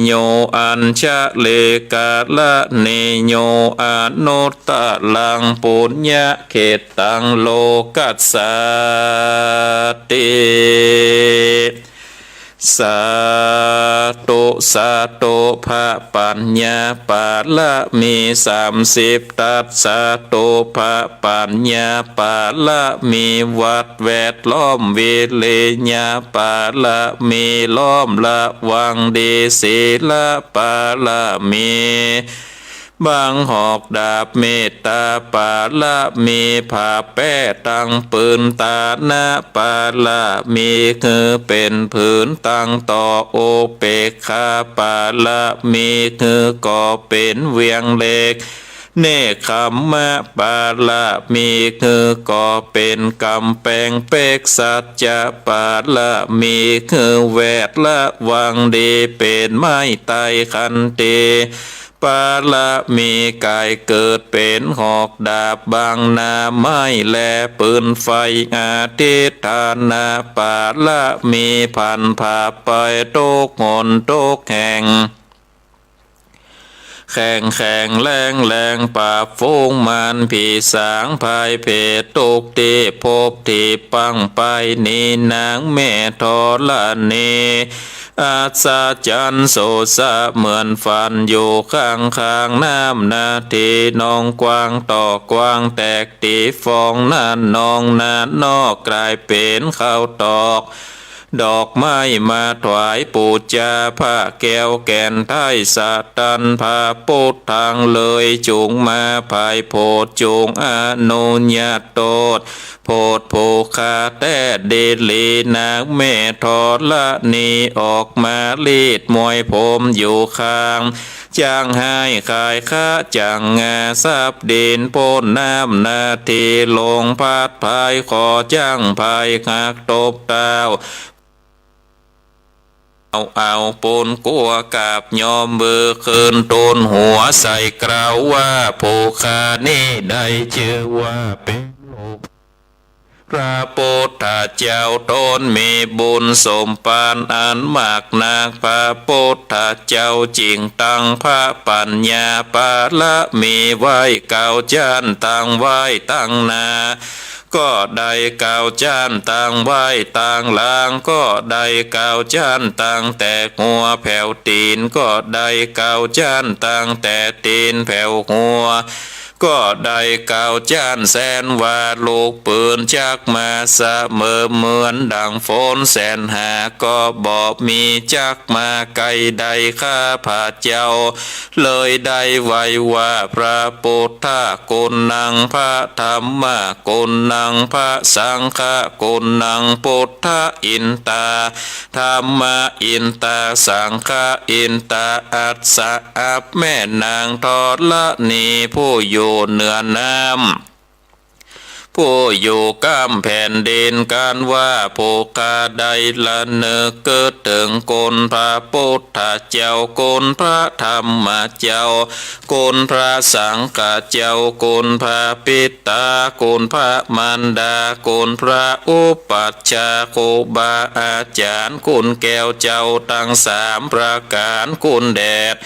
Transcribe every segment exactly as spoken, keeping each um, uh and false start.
โย อัญชะเลกะระณีโย อนุตตะรังปุญญะเขตตัง โลกัสสาติ สาธุ สาธุ พระปัญญาปารมีสามสิบ ตัสสาธุ พระปัญญาปารมี วัดแวดล้อม วิริยะปารมี ล้อมระวังดี ศีลปารมี บังหอกดาบ เมตตาปารมี ผ้าแป้ตั้งปืน ตานะปารมี คือเป๋นผืนตั้งต่อ อุเปกขาปารมี คือก่อเป๋นเวียงเหล็ก เนกขัมมะปารมี คือก่อเป๋นก๋ำแปงเป๊ก สัจจะปารมี คือแวดระวังดี เป๋นไม้ไต้ขันตี ปารมี ก๋ายเกิดเป๋นหอกดาบ บังหน้าไม้และปืนไฟ อธิฐานะปารมี พันผ่าไปทุกหนทุกแห่ง แข็งแข็งแรงแรง ปราบฝูงมารผีสาง พ่ายแพ้ทุกตี้ พบตี้ปังไป นี้นางแม่ธรณี อัศจรรย์โสสะเหมือนฝัน อยู่ข้างข้างน้ำนาที หนองกว้างต่อกว้าง แตกตี้ฟอง น้ำหนองน้ำนอกก๋ายเป๋นข้าวตอก ดอกไม้มาถวายปู๋จา ผ้าแก้วแก่นไท้สะตัน พระปุทธังเลยจุ่งมา พ่ายโผดจุ่งอนุญาโต โผดผู้ข้าแต๊ดีหลี นางแม่ธรณีออกมาลีดมวยผมอยู่ข้าง จั้งฮ้ายขายคะจั้งงา สับดินป๊นน้ำนาที ลงพัดพายขอจั้งพายหักตบเต้า เอาเอาปูนกั๋วกราบยอม มือขึ้นตูนหัวใส่กล่าวว่า ผู้ข้านี้ได้จื้อว่าเป๋นลูก พระปุทธเจ้าต๋นมีบุญสมภารอันมากนัก พระปุทธเจ้าจึ่งตั้งพระปัญญาปารมีไว้เก้าจั้น ตั้งไว้ตังหน้าก็ได้เก้าจั้น ตั้งไว้ตังหลังก็ได้เก้าจั้น ตั้งแต่หัวแผวตี๋นก็ได้เก้าจั้น ตั้งแต่ตี๋นแผวหัว ก็ได้เก้าจั้น แสนว่าลูกปืนจักมาเสมอ เหมือนดั่งฝนแสนหาก็บ่มีจักมาไกลได้ ข้าพเจ้าเลยได้ไหว้ว่า พระปุทธะกุณัง พระธัมมะกุณัง พระสังฆะกุณัง ปุทธะอินตา ธัมมะอินตา สังฆะอินตา อัสสะ อับแม่นางธรณีผู้อยู่เหนือน้ำ ผู้อยู่ก้ามแผ่นดิน กันว่าผู้ข้าได้ระนึกกึ๊ดเถิงคุณพระปุทธเจ้า คุณพระธัมมเจ้า คุณพระสังฆเจ้า คุณพระปิตตา คุณพระมารดา คุณพระอุปัชฌาย์ ครูบาอาจ๋ารย์ คุณแก้วเจ้าตังสามประก๋าน คุณแดด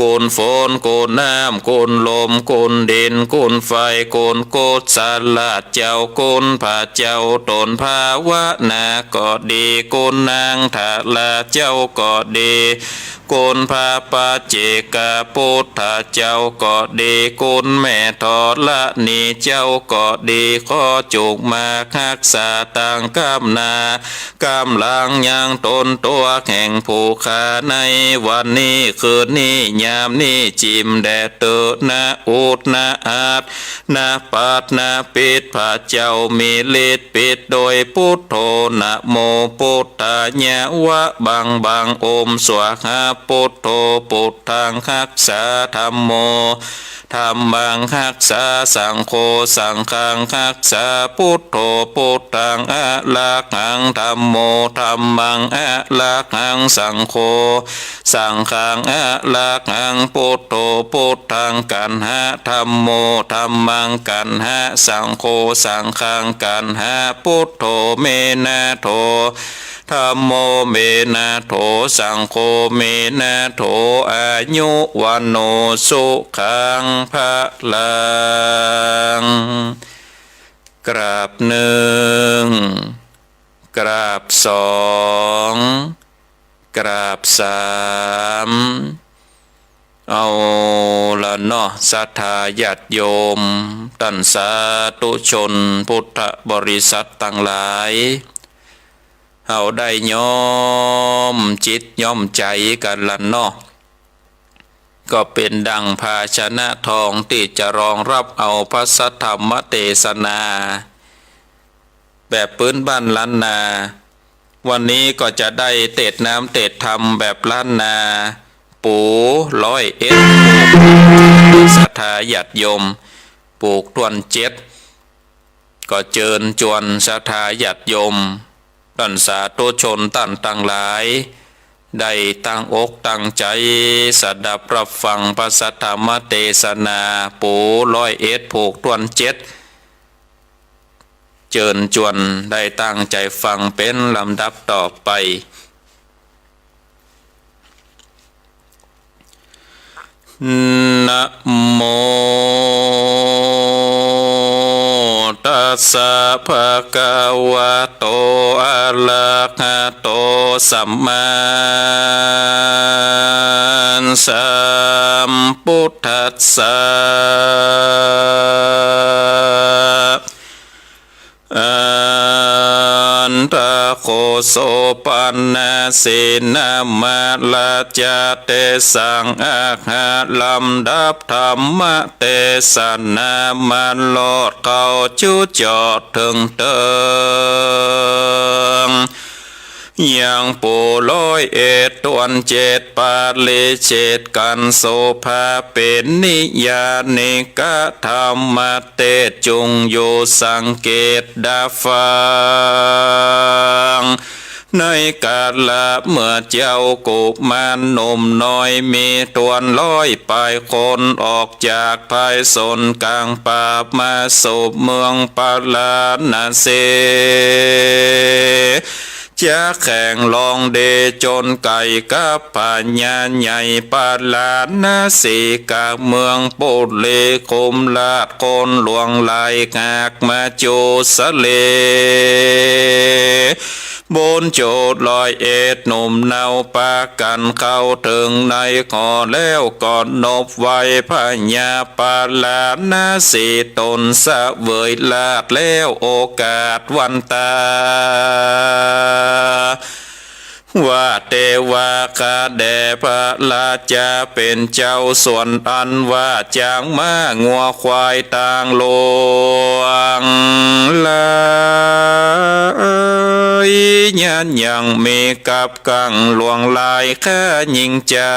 คุณฝน คุณน้ำ คุณลม คุณดิน คุณไฟ คุณกุศลเจ้า คุณพระเจ้าต๋นภาวนาก็ดี คุณนางธาราเจ้าก็ดี คุณพระปัจเจกปุทธเจ้าก็ดี คุณแม่ธรณีเจ้าก็ดี ขอจุ่งมาฮักษาตังก้ำหน้า ก้ำหลังยังต๋นตั๋วแห่งผู้ข้าในวันนี้คืนนี้ยามนี้ จิ่มแด่เต๊อะนะ อุดนะอัดนะปัดนะปิด พระเจ้ามีฤทธิ์ปิดโดยปุทโธ นะโมปุทธายะ วะบังบัง โอมสวาหา ปุทโธ ปุทธังฮักษา ธัมโม ธัมมังฮักษา สังโฆ สังฆังฮักษา ปุทโธ ปุทธังอะระหัง ธัมโม ธัมมังอะระหัง สังโฆ สังฆังอะระหัง ปุทโธ ปุทธังกัณหะ ธัมโม ธัมมังกัณหะ สังโฆ สังฆังกัณหะ ปุทโธ เมนะโธ ธัมโม เม นะโถ สังโฆ เม นะโถ อายุ วัณโณ สุขัง พะลัง กราบนึ่ง กราบสอง กราบสาม เอาละเนาะ ศรัทธาญาติโยม ต้านสาธุชนพุทธบริษัทตังหลาย เฮาได้ย้อมจิตย้อมใจ๋กั๋นละเนาะ ก็เป๋นดั่งภาชนะทองตี้จะรองฮับเอาพระสัทธรรมเตสนา แบบปื๊นบ้านล้านนา วันนี้ก็จะได้เตสน์น้ำเตสน์ธรรมแบบล้านนา ปู๋ร้อยเอ็ด ศรัทธาญาติโยม ผูกถ้วนเจ็ด ก็เจิญจวนศรัทธาญาติโยม ต้านสาธุชนต้านตังหลาย ได้ตั้งอกตั้งใจ๋สดับฮับฟังพระสัทธรรมเตสนา ปู๋ร้อยเอ็ด ผูกถ้วนเจ็ด เจิญจวนได้ตั้งใจ๋ฟังเป๋นลำดับต่อไป นะโมตัสสะ ภะคะวะโต อะระหะโต สัมมาสัมพุทธัสสะ อันทะโข โส ปะนะ เสนะ มะระ จะ เตสัง อะหะ ลำดับธรรมเตสนา มารอดเข้าจุดจอดเถิงเถิง ยังปู๋ร้อยเอ็ดถ้วนเจ็ด ปริเฉดกั๋น โสภาเป๋นนิยานิกะธรรมเตสน์ จุ่งอยู่สังเกตดับฟัง ในกาละเมื่อเจ้ากุมารหนุ่มน้อยมีถ้วนร้อยปายคน ออกจากภายสนกลางป่ามาสู่เมืองปาราณสี จะแข่งลองดีจนไก่กับพญาใหญ่ปาราณสี กากเมืองปุรีคุมราชคนหลวงหลาย หากมาจูสะเล บุญโจทย์ร้อยเอ็ดหนุ่มเนาปากั๋นเข้าเถิงในหอแล้วก็นบไหว้พญาปาราณสี ตนเสวยราชย์แล้วโอกาสวันตา ว่าแต่ว่าข้าแด่พระราชาเป๋นเจ้า ส่วนอันว่าจ๊างม้างัวควายต่างหลวงหลาย ยังมีกับกั๋งหลวงหลาย ข้ายิ่งใจ๋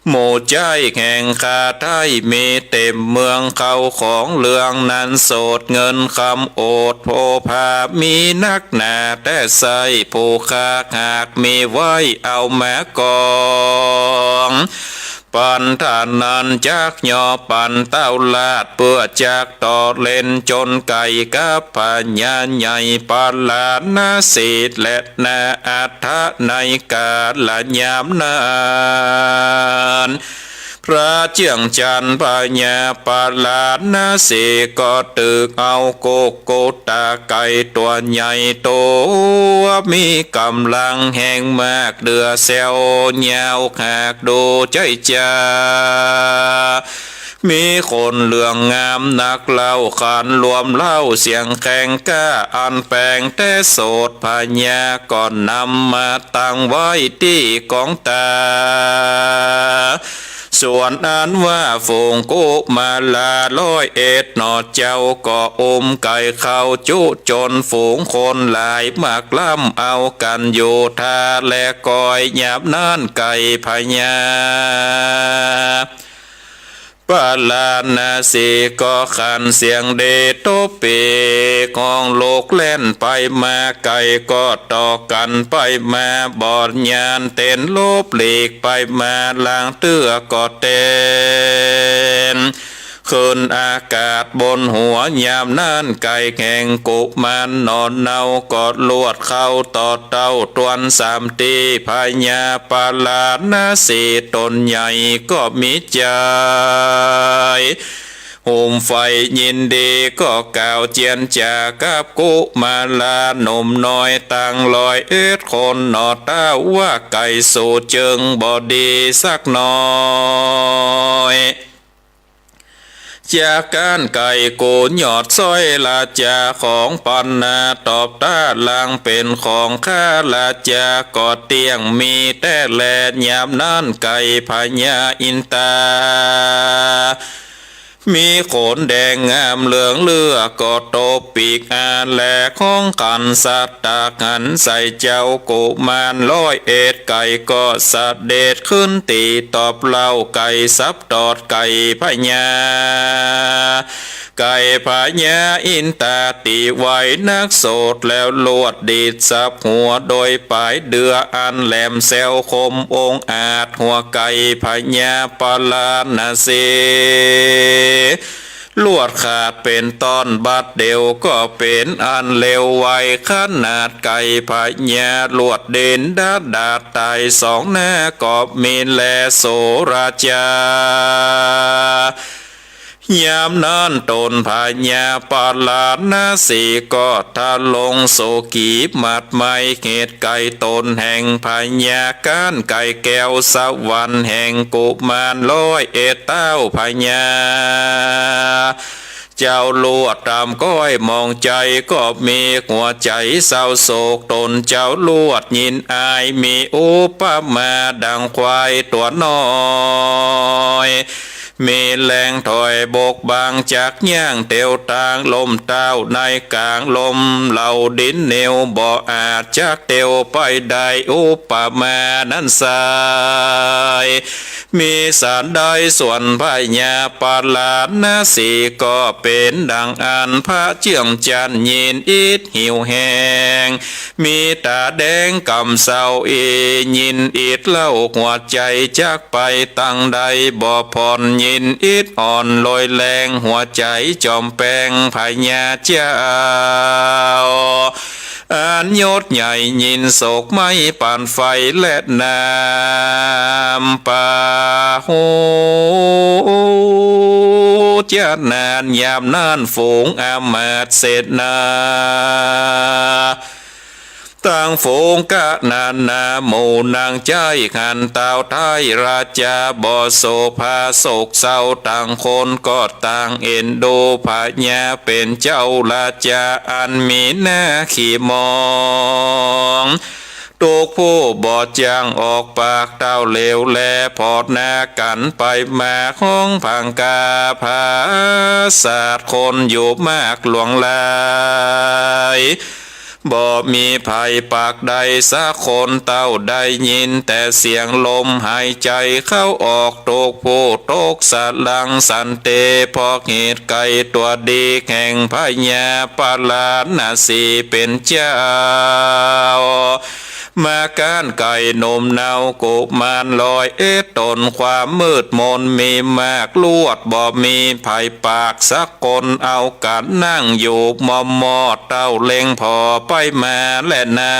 หมู่ใจ๊แห่งข้าไท้มีเต๋มเมือง เข้าของเรื่องนั้นโสด เงินคำโอดโภภา มีนักหนาแต่ใส่ ผู้ข้าหากมีไว้เอามากอง ปั๋นเต้านั้นจักยอปั๋นเต้าราช เปื้อจักต่อเล่นจนไก่กับพญาใหญ่ปาราณสี และนาอัฏฐะในกาละยามนั้น พระเจื้องจันทร์พญาปาราณสีก็ตึกเอากุกกุตาไก่ตั๋วใหญ่ตั๋วมีก๋ำลังแฮงมาก เดื่อแซวยาวหากดูใจ๊จา มีขนเหลืองงามนักเล่า ขานรวมเล่าเสียงแข่งกล้า อันแป๋งแต่โสดพญาก็นำมาตั้งไว้ตี้กองตา ส่วนอันว่าฝูงกุมาราร้อยเอ็ดหน่อเจ้า ก็อุ้มไก่เข้าจุจนฝูงคนหลายมากล้ำเอากั๋นอยู่ท่า และก้อยยามนั้นไก่พญาปาราณสีก็ขันเสียงดีตบปีกฮ้องลุกแล่นไปมา ไก่ก็ต่อกั๋นไปมา บ่ยานเต้นหลบหลีกไปมา ลางเตื้อก็เต้น ขึ้นอากาศบนหัว ยามนั้นไก่แห่งกุมารหนอนเนาก็ลวดเข้าต่อเต้าตวนสามตี้ พญาปาราณสีต๋นใหญ่ก็มีใจ๋ หุมใฝ่ยินดีก็กล่าวเจียรจากับกุมาราหนุ่มน้อยตังร้อยเอ็ดคนหนอเต้า ว่าไก่สูจึงบ่ดีสักหน่อย จากก้านไก่โกนยอดสร้อยราชาของปัณณา ตอบต้าลังเป๋นของข้าราชาก็เตี้ยง มีแต๊แล ยามนั้นไก่พญาอินตา มีขนแดงงามเหลืองเลือ ก็ตบปีกอาแลของขันสัตว์ ตากหันใส่เจ้ากุมารร้อยเอ็ด ไก่ก็เสด็จขึ้นตี้ตอบเล่า ไก่สับตอดไก่พญา ไก่พญาอินตาตี้ไหวนักโสด แล้วลวดดีดสับหัวโดยป๋ายเดือยอันแหลมแซวคมองอาจ หัวไก่พญาปาราณสี ลวดขาดเป๋นต้อนบัดเดี่ยว ก็เป๋นอันเลวไหวขนาด ไก่พญาลวดเด่นดาดดาดต๋ายสองหน้า ก็มีแลโสราชา ยามนั้นต๋นพญาปาราณสีก็ทะลงโศกีหมัดไหม้ เหตุไก่ต๋นแห่งพญาก้านไก่แก้วสวรรค์แห่งกุมารร้อยเอ็ดเต้าพญา เจ้าลวดต๋ามก้อยมองใจ๋ ก็มีหัวใจ๋เศร้าโศก ต๋นเจ้าลวดยินอาย มีอุปมาดังควายตั๋วน้อย มีแฮงถอยบกบังจักย่างเตียวตาง ล้มเต๊าในก๋างลมเหล่าดินเหนียว บ่อาจจักเตียวไปได้ อุปมานั้นไส้ มีสันใด ส่วนพญาปาราณสีก็เป๋นดังอั้น พระเจื้องจั๊นยินอิดหิวแฮง มีต๋าแดงก่ำเศร้าอี้ ยินอิดเล่าหัวใจ๋จักไปตังใดบ่ผ่อน ยินอิดอ่อนลอยแฮง หัวใจ๋จอมแปงพญาเจ้า อันยศใหญ่ยินโศกไหม้ปานไฟและน้ำปา โห จะนานยามนั้นฝูงอำมาตย์เสนา ตังฝูงกะนานาหมู่นางใจ๊หันเต้าไท้ราชาบ่โสภาโศกเศร้า ตังคนก็ต่างเอ็นดูพญาเป๋นเจ้าราชาอันมีหน้าขี้หมอง ตุ๊กผู้บ่จ้างออกปากเต้าเหลียวแล ผ่อหน้ากั๋นไปมาฮ้องผางกาผาสาท คนอยู่มากหลวงหลาย บ่มีใผปากใดสักคน เต้าได้ยินแต่เสียงลมหายใจ๋เข้าออก ตุ๊กผู้ตกสะหลังสันเต เพราะเหตุไก่ตั๋วดีแห่งพญาปาราณสีเป๋นเจ้า มาก้านไก่หนุ่มเนากุมารร้อยเอ็ดต๋น ความมืดมนมีมาก ลวดบ่มีใผปากสักคน เอากั๋นนั่งอยู่มอมมอด เต้าเล็งผ่อไปมาแลนา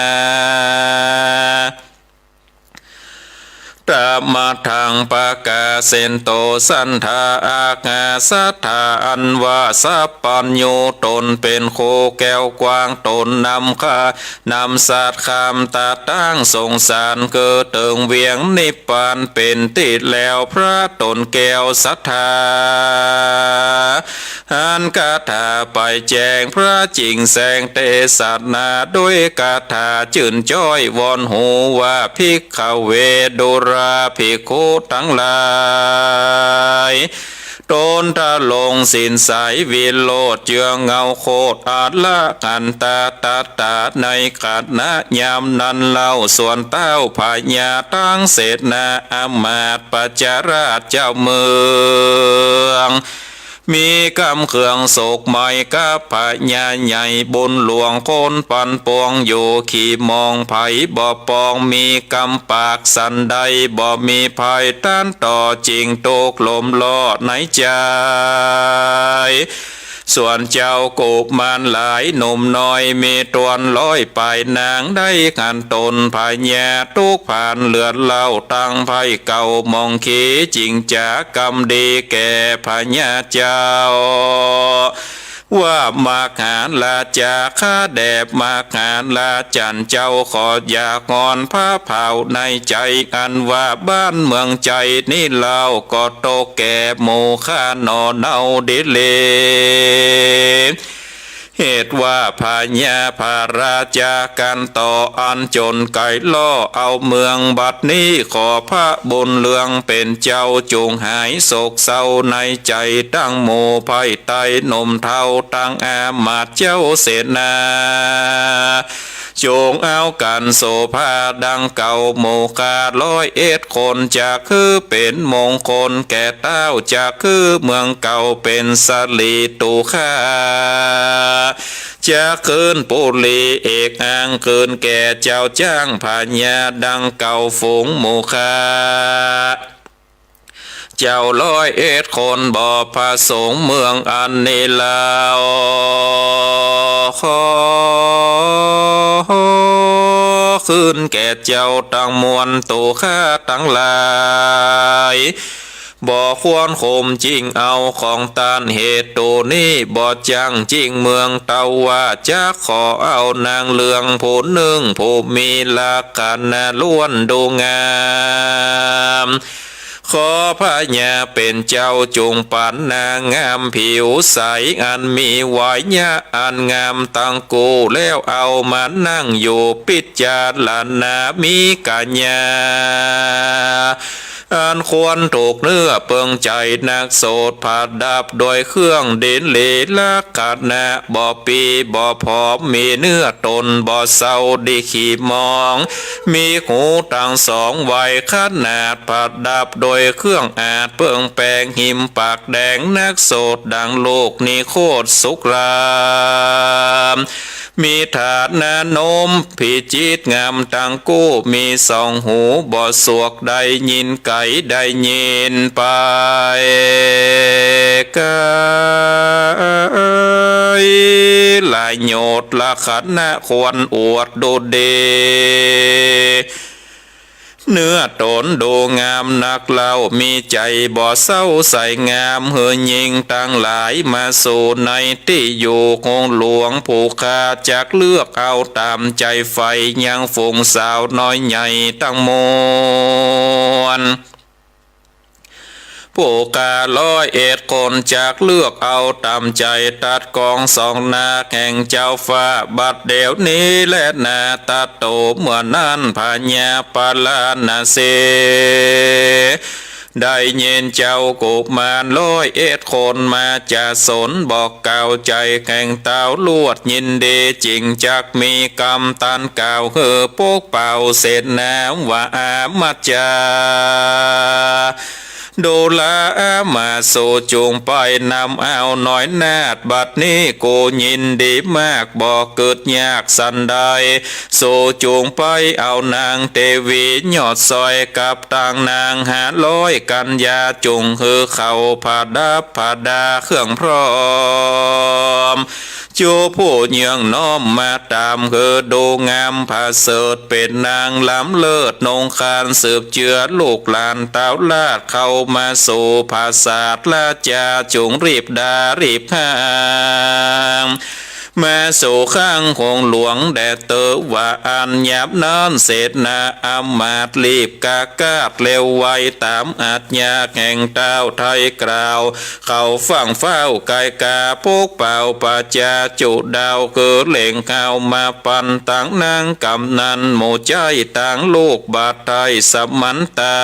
ตะมะทังปะกาเสนโต สันทาอาหาสัตถา อันว่าสัพพัญญูต๋นเป๋นครูแก้วกว้าง ต๋นนำข้า นำสัตว์ข้ามตาตั้งสงสาร เกิดเถิงเวียงนิพพานเป๋นตี้แล้ว พระต๋นแก้วสัตถา หันคาถาไปแจ้งพระจิ่งแสงเตสนา ด้วยคาถาจื่นจ้อยวอนฮู้ว่า ภิกขเว ดูราภิกขุตังหลาย ต๋นทะลงศีลใสวิโรจน์เจื้อเงาโคตรอรหันตา ตถาในขณะยามนั้นเล่า ส่วนเต้าพญาตังเสนาอำมาตย์ประชาราชเจ้าเมือง มีกำเครื่องโศกไหม้กับพญาใหญ่ บุญหลวงคนปันปวงอยู่ ขี้มองใผบ่ปอง มีกำปากสันใด บ่มีภัยต้านต่อ จึงตกหลุมล่อในใจ๋ ส่วนเจ้ากุมารหลายหนุ่มน้อย มีตวนร้อยปายนาง ได้หันต๋นพญาตุ๊กข์พานเลือดเล่า ตังภัยเก่ามองเข จึงจ๋ากำดีแก่พญาเจ้า ว่ามหาราจาข้าแด่ มหาราชันเจ้า ขออยากฮ้อนพระเผาในใจ๋ อันว่าบ้านเมืองใจ๋นี้เล่า ก็ตกแก่หมู่ข้าหนอเนาดีเล เหตุว่าพญาพระราชากันต่อ อันจ๋นไก๋ล่อเอาเมือง บัดนี้ขอพระบุญเรืองเป๋นเจ้า จงหายโศกเศร้าในใจ๋ ตังหมู่ไพร่ไต้หนุ่มเฒ่า ตังอามาตย์เจ้าเสนา จงเอากั๋นโสภาดังเก่า หมู่ข้าร้อยเอ็ดคน จักหื้อเป๋นมงคลแก่เต้า จักหื้อเมืองเก่าเป๋นสิริตุข้า จักคืนปุรีเอกอ้างคืนแก่เจ้า จ้างพญาดังเก่า ฝูงหมู่ข้า เจ้าร้อยเอ็ดคน บ่ประสงค์เมืองอันนี้แล้ว ขอคืนแก่เจ้าตังมวล ตุข้าตังหลาย บ่ควรข่มจิงเอาของต้าน เหตุนี้บ่จั้งจิงเมืองเต้า ว่าจักขอเอานางเลืองผู้นึ่ง ผู้มีลักษณะล้วนดูงาม ขอพญาเป๋นเจ้าจุ่งปันนางงามผิวใส อันมีวัยยะอันงามตังกู้ แล้วเอามานั่งอยู่ปิจารณา มีกัญญา อันควรถูกเนื้อเปิงใจ๋นักโสด ประดับโดยเครื่องดินเหลลักษณะ บ่ปี้บ่ผอม มีเนื้อต๋นบ่เศร้าดีขี้มอง มีหูตังสองไวขนาด ประดับโดยเครื่องอาดเปิงแป๋ง หิมปากแดงนักโสด ดังลูกนิโคธสุกราม มีฐานะนมพิจิตรงามตังกู้ มีสองหูบ่สวก ได้ยินไก๋ได้ยินไปไก๋ ละโยชน์ลักษณะควรอวดดูดี เนื้อต๋นดูงามนักเล่า มีใจ๋บ่เศร้าใสงาม หื้อญิงตังหลายมาสู่ในตี้อยู่ องค์หลวงผู้ข้าจักเลือกเอาต๋ามใจ๋ใฝ่ ยังฝูงสาวน้อยใหญ่ตังมวล ผู้ข้าร้อยเอ็ดคนจักเลือกเอาต๋ามใจ๋ ตัดกองสองนาแห่งเจ้าฟ้า บัดเดี๋ยวนี้แลนา ตรัสโตเมื่อนั้น พญาปาราณสี ได้ยินเจ้ากุมารร้อยเอ็ดคนมาจะสน บอกกล่าวใจ๋แห่งเต้าลวดยินดี จึงจักมีกำตันกล่าวหื้อปกเป่าเสนาว่า อามัจจา ดูราอามาตย์ สูจุ่งไปนำเอาน้อยนาฏ บัดนี้กูยินดีมาก บ่กึ๊ดยากสันใด สูจุ่งไปเอานางเตวียอดสร้อย กับตังนางห้าร้อยกัญญา จุ่งหื้อเขาประดับประดาเครื่องพร้อม จูผู้เยื่องน้อมมาต๋าม หื้อดูงามประเสริฐ เป๋นนางล้ำเลิศนงคาน สืบเจื้อลูกหลานเต้าราช เข้ามาสู่ปราสาทราชา จุ่งรีบดารีบห้าง มาสู่ข้างองค์หลวงแด่เต๊อะ ว่าอั้น ยามนั้นเสนาอามาตย์รีบกากาดเร็วไว ต๋ามอาจญาแห่งเต้าไทยกล่าว เขาฟั่งฟ้าวไกลกาปกเป่าประจาจุดาว คือเล็งเอามาปันตังนางกำนัน หมู่ใจ๊ตังลูกบาทไทยสมันตา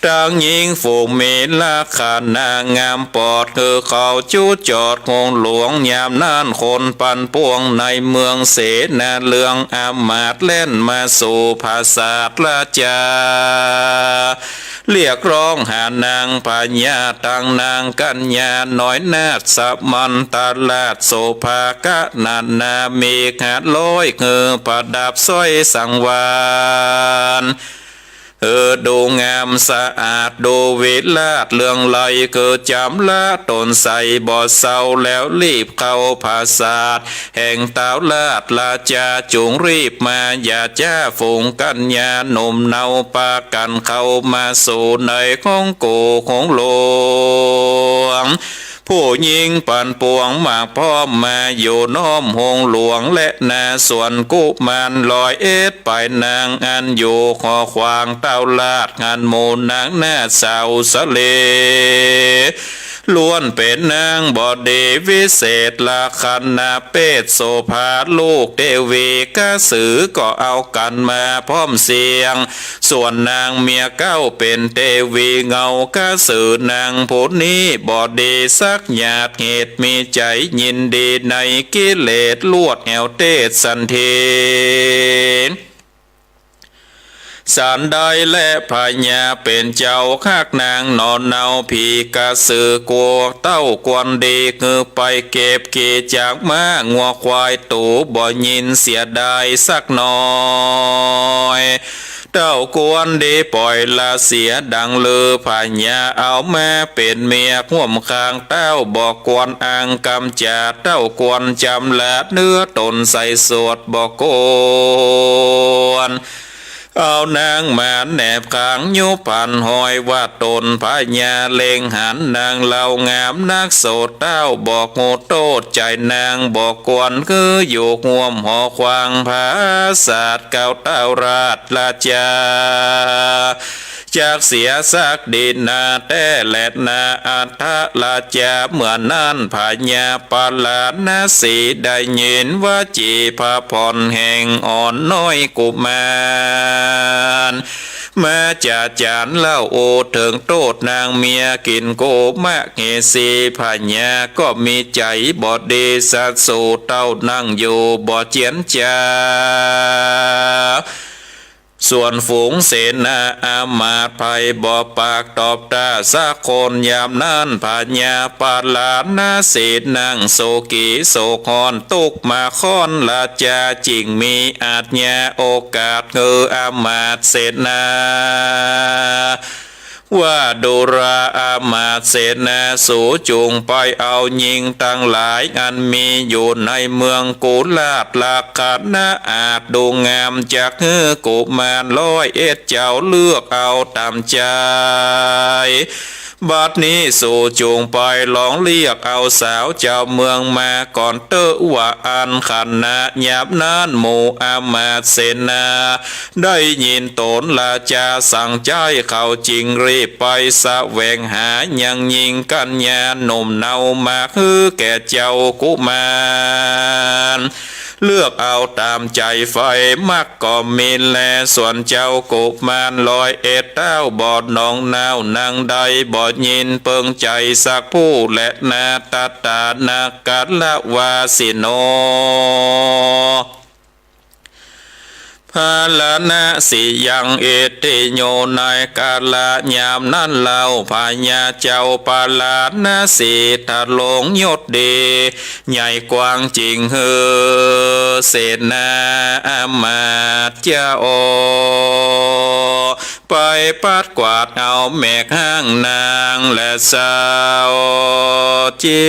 ตังญิงฝูงมีลักษณะงามปอด คือเขาจุจอดโฮงหลวง ยามนั้นคนปันปวงในเมืองเสนาเรือง อำมาตย์แล่นมาสู่ผาสาทราชา เรียกร้องหานางพญาตังนางกัญญาน้อยนาฏมันตราชโสภากะนานา มีห้าร้อย คือประดับสร้อยสังวาล เออ ดูงามสะอาด ดูวิราชเลื่องไล คือจำละต๋นใสบ่เซา แล้วรีบเข้าผาสาทแห่งต้าวราช ราชาจุงรีบมา อย่าจ๊าฝูงกัญญาหนุ่มเนา ปากั๋นเข้ามาสู่ในห้องโกศโฮงหลวง ผู้ญิงปันปวงมากพร้อมมาอยู่น้อมโฮงหลวง และนาส่วนกุมารร้อยเอ็ดปายนาง อันอยู่ขอขวางต้าวราช หันหมู่นางนาฏสาวสะเล ล้วนเป๋นนางบดีวิเศษ ลักษณะเปศโสภาลูกเตวีกะสือ ก็เอากั๋นมาพร้อมเสียง ส่วนนางเมียเก๊าเป๋นเตวีเงากะสือ นางผู้นี้บ่ดีสักหยาด เหตุมีใจ๋ยินดีในกิเลส ลวดแหวเตศสันเท สันใดแล พญาเป๋นเจ้าฮักนางหนอเนา ผีกะสือกลัวเต้ากวนดี คือไปเก็บขี้จากม้างัวควาย ตูบ่ยินเสียดายสักหน่อย เต้ากวนดีปล่อยละเสียดังลือ พญาเอามาเป๋นเมียฮ่วมข้างเต้า บ่กวนอังกำจ๋า เต้ากวนจำละเนื้อต๋นใสสวด บ่กวนเอานางมาแนบข้าง ยุบพันห้อยว่าต๋น พญาเล็งหันนางเล่างามนัก โสดเต้าบ่ฮู้โต้ษใจ๋นาง บ่กวนคืออยู่ฮ่วมหอขวางผาสาท เก๊าต้าวราชราชา จักเสียสักดีนาแต๊แลนา อัฏฐราชา เมื่อนั้นพญาปาราณสีได้ยินวจีผะผ่อนแห่งอ่อนน้อยกุมาร มาจ๋าจ๋ารเล่าอู้เถิงโต้ษนางเมีย กิ๋นโกมะเหสี พญาก็มีใจ๋บ่ดีสัตว์ สูเต้านั่งอยู่บ่เจียนจ๋า ส่วนฝูงเสนาอามาตย์ใผบ่ปากตอบต้าสักคน ยามนั้นพญาปาราณสีนั่งโศกีโศกฮ้อน ตุ๊กข์มาข้อนราชา จึงมีอาจญาโอกาสหื้ออามาตย์เสนา ว่าดูราอามาตย์เสนา สูจุ่งไปเอาญิงตังหลาย อันมีอยู่ในเมืองกุราช ลักษณะอาจดูงาม จักหื้อกุมารร้อยเอ็ดเจ้าเลือกเอาต๋ามใจ๋ บัดนี้สูจุ่งไปลองเรียกเอาสาวเจ้าเมืองมาก่อนเต๊อะ ว่าอั้น ขณะยามนั้นหมู่อามาตย์เสนา ได้ยินต๋นราชาสั่งใจ๊ เขาจึงรีบไปแสวงหายังญิงกัญญาหนุ่มเนา มาหื้อแก่เจ้ากุมาร เลือกเอาต๋ามใจ๋ใฝ่ มักก็มีแล ส่วนเจ้ากุมารร้อยเอ็ดเต้า บ่หนองหน้าวนางใด บ่ยินเปิงใจ๋สักผู้แลนา ตถาคตละวาสิโน พาราณสียัง อิทธิโย ในกาละยามนั้นเล่า พญาเจ้าปาราณสีทรงยศดี ใหญ่กว้างจึงหื้อเสนาอามาตย์เจ้า ไปปัดกวาดเอาแม่ฮ้างนางและสาว จี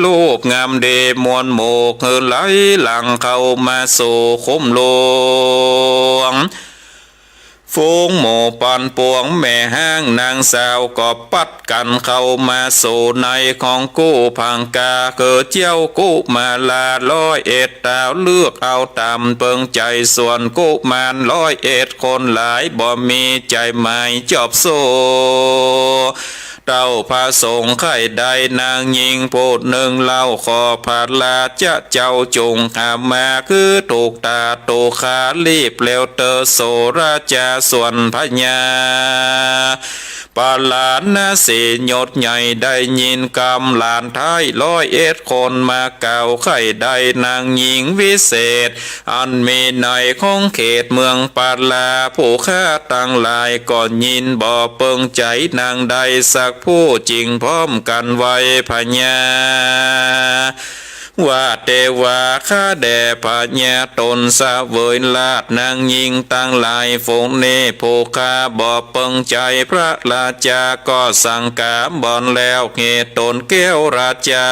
รูปงามดีมวลหมู่ หื้อไหลหลั่งเข้ามาสู่คุ้มหลวง ฝูงหมู่ปันปวงแม่ฮ้างนางสาว ก็ปัดกั๋นเข้ามาสู่ในของกู้พังกา คือเจ้ากุมาราร้อยเอ็ดเต้า เลือกเอาต๋ามเปิงใจ๋ ส่วนกุมารร้อยเอ็ดคนหลาย บ่มีใจ๋หมายจอบสู้ เต้าพระสงฆ์ใค่ได้นางญิงผู้นึ่งเล่า ขอพระราชเจ้าจุ่งหามา คือถูกต๋าถูกขา รีบเร็วเต๊อะ โสราจาส่วนพญา ปาราณสียศใหญ่ ได้ยินกำหลานไท้ร้อยเอ็ดคนมา กล่าวใค่ได้นางญิงวิเศษ อันมีในของเขตเมืองปารา ผู้ข้าตังหลายก็ยินบ่เปิงใจ๋นางได้สักผู้ จึงพร้อมกั๋นไหว้พญา ว่าเตวา ข้าแด่พญา ต๋นเสวยราช นางญิงตังหลายฝูงนี้ ผู้ข้าบ่เปิงใจ๋ พระราชาก็สั่งก๋าบ่อนแล้ว เหตุต๋นแก้วราชา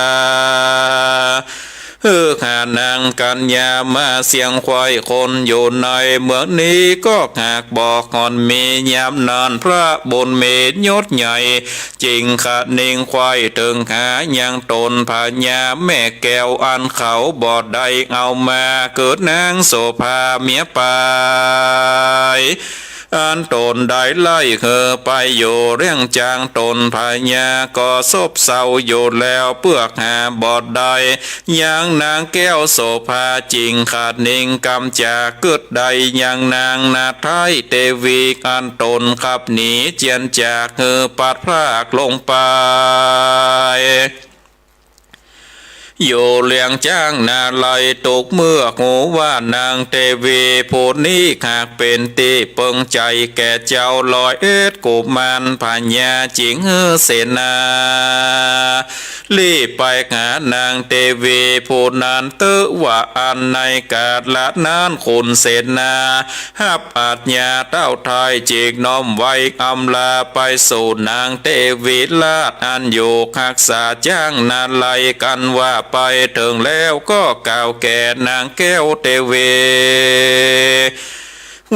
หื้อหานางกัญญามาเสี้ยงใคว่คนอยู่ในเมืองนี้ ก็หากบ่ห่อนมียามนั้น พระบุญมียศใหญ่ จึงคะนิงใคว่เถิงหายังต๋นพญาแม่แก้ว อันเขาบ่ได้เอามา คือนางโสภาเมียป๋าย อันต๋นได้ไล่หื้อไปอยู่เลี้ยงจ้างต๋น พญาก็ซบเซาอยู่แล้ว เปื้อหาบ่ได้ยังนางแก้วโสภา จึงคะนิงกำจากกึ๊ดได้ยังนางนาไท้เตวี อันต๋นขับหนีเจียนจากหื้อปัดพรากลงไป อยู่เลี้ยงจ้างนาลัย ตุ๊กเมื่อฮู้ว่านางเตวีผู้นี้หากเป๋นตี้เปิงใจ๋แก่เจ้าร้อยเอ็ดกุมาร พญาจึงหื้อเสนา รีบไปหานางเตวีผู้นั้นเต๊อะ ว่าอั้น ในกาละนั้นขุนเสนา ฮับอาญาเต้าไท้ จึงน้อมไหว้อำลาไปสู่นางเตวีราช อันอยู่ฮักษาจ้างนาลัยกั๋นว่าไปเถิงแล้ว ก็กล่าวแก่นางแก้วเตวี